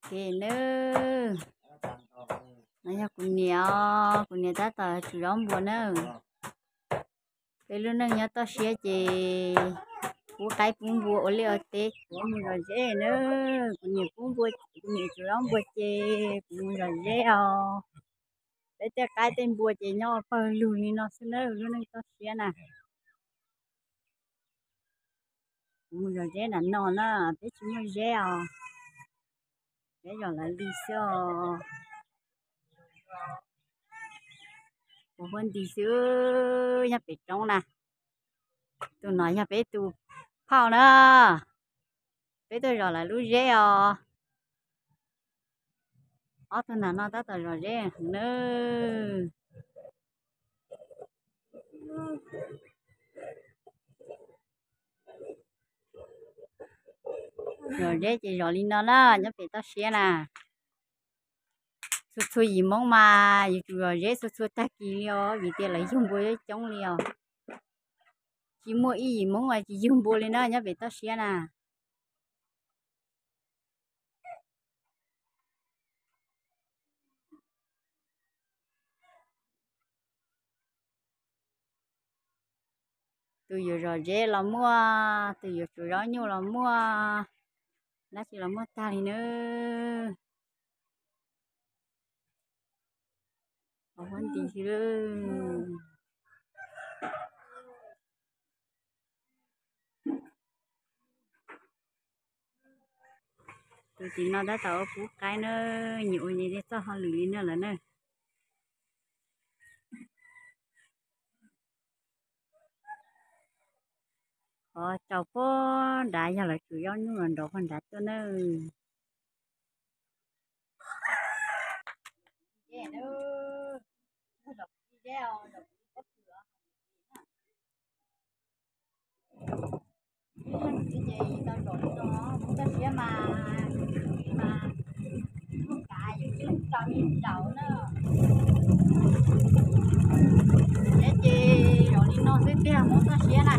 Nawb, no yog kuv niam os, kuv niam tab tom tsum zaub npua nawb. Peb lub neej nyob toj siab ces pub qaib pub npua ua liaj ua teb, kuv mus zom zeb nawb. Kuv niam pub npua, kuv niam tsum zaub npua ces kuv mus zom zeb os. Peb tej qaib tej npua ces nyob ua pawg lug li no xwb nawb, lub neej toj siab na. Kuv mus zom zeb nram no na, peb tsis muaj zeb os. Peb zom lawv li xwb os. Kuv huab nti xwb, nyob pem roob na. Tus no yog peb tus phauj na. Peb tuaj zom lawv lub zeb os. Ob tug nram no tab tom zom zeb heev nawb. Zom zeb ces zom li no na, nyob pem toj siab na. Txhua txhua yim Hmoob mas yuav tsum zom zeb txhua txhua tag kis li os, vim tias lawv yug npua coob coob li os. Tsis muaj ib yim Hmoob mas tsis yug npua li na, nyob pem toj siab na. Tus yuav zom zeb los muaj, tus yuav tsum zaub nyuj los muaj, dab tsi los muaj tag li nawb. Huab nti xwb. Tus tim no tab tom ua pub qaib na, nyias ua nyias tej txoj hauj lwm li na lawm na. Qhov tsaus puag nrad yog lawv tsum zaub nyuj los nrov puag nrad tuaj nawb. Ces zaum li no xwb tiag, Hmoob toj siab na.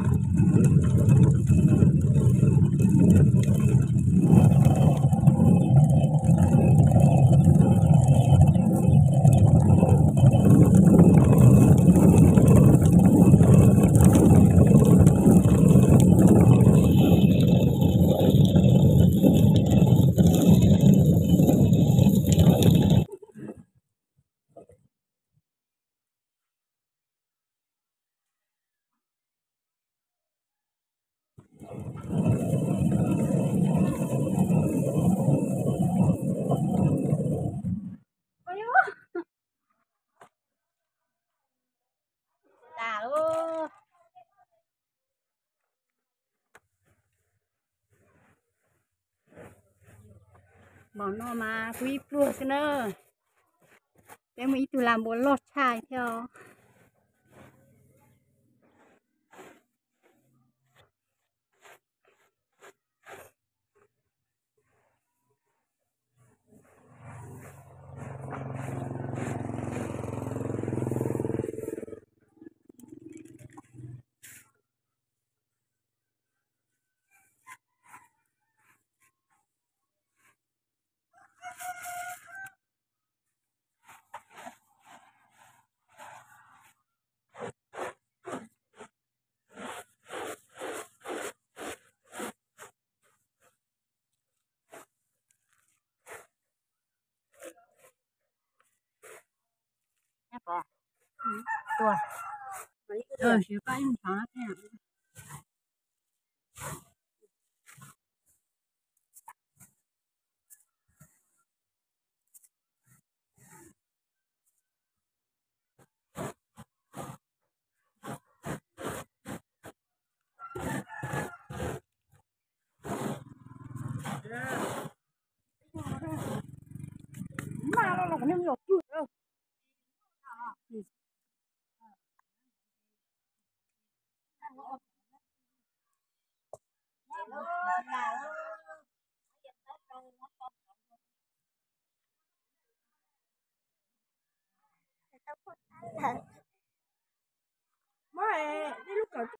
Npaum no mas kuj ib pluag xwb na. Peb muaj ib tug lag npua loj tshaj thiab os. Muab ib lub kawm